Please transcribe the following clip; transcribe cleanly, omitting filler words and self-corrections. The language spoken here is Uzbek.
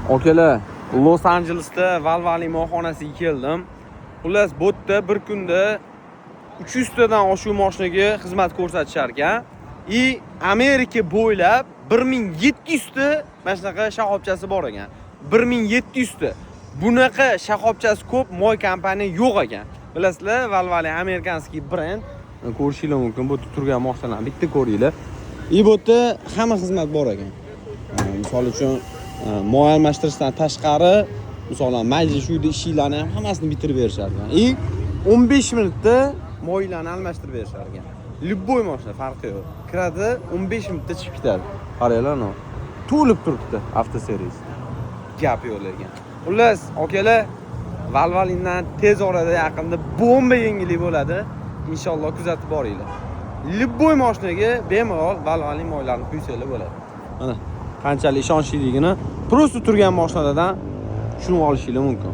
Akalar, Los Anjelesda Valvoline moyxonasiga keldim. Xullas, bu yerda bir kunda 300 tadan oshiq mashinaga xizmat ko'rsatishar ekan. И Amerika bo'ylab 1700 ta mana shunaqa shoxobchasi bor ekan. 1700 ta. Bunaqa shoxobchasi ko'p moy kompaniya yo'q ekan. Bilasizlar, Valvoline американский brend. Ko'rishinglar mumkin, bu yerda turgan mashinalarni bitta ko'ringlar. И bu yerda hamma xizmat bor ekan. Misol uchun, moy almashtirishdan tashqari, masalan, mayli shu uyda ishinglarni ham hammasini bitirib berishar ekan. И 15 minutda moylarni almashtirib berishar ekan. Любой mashina, farqi yo'q. Kiradi, 15 minutda chiqib ketadi. Qaranglar, no. To'lib turibdi avtoservis. Gap yo'q lekin. Xullas, akalar, Valvolinedan tez orada, yaqinda bomba yangilik bo'ladi. Inshaalloh, kuzatib boringlar. Любой mashinaga bemalol Valvoline moylarini quysanglar bo'ladi. Mana qanchalik ishonchliligini просто turgan mashinalardan tushunib olishinglar mumkin.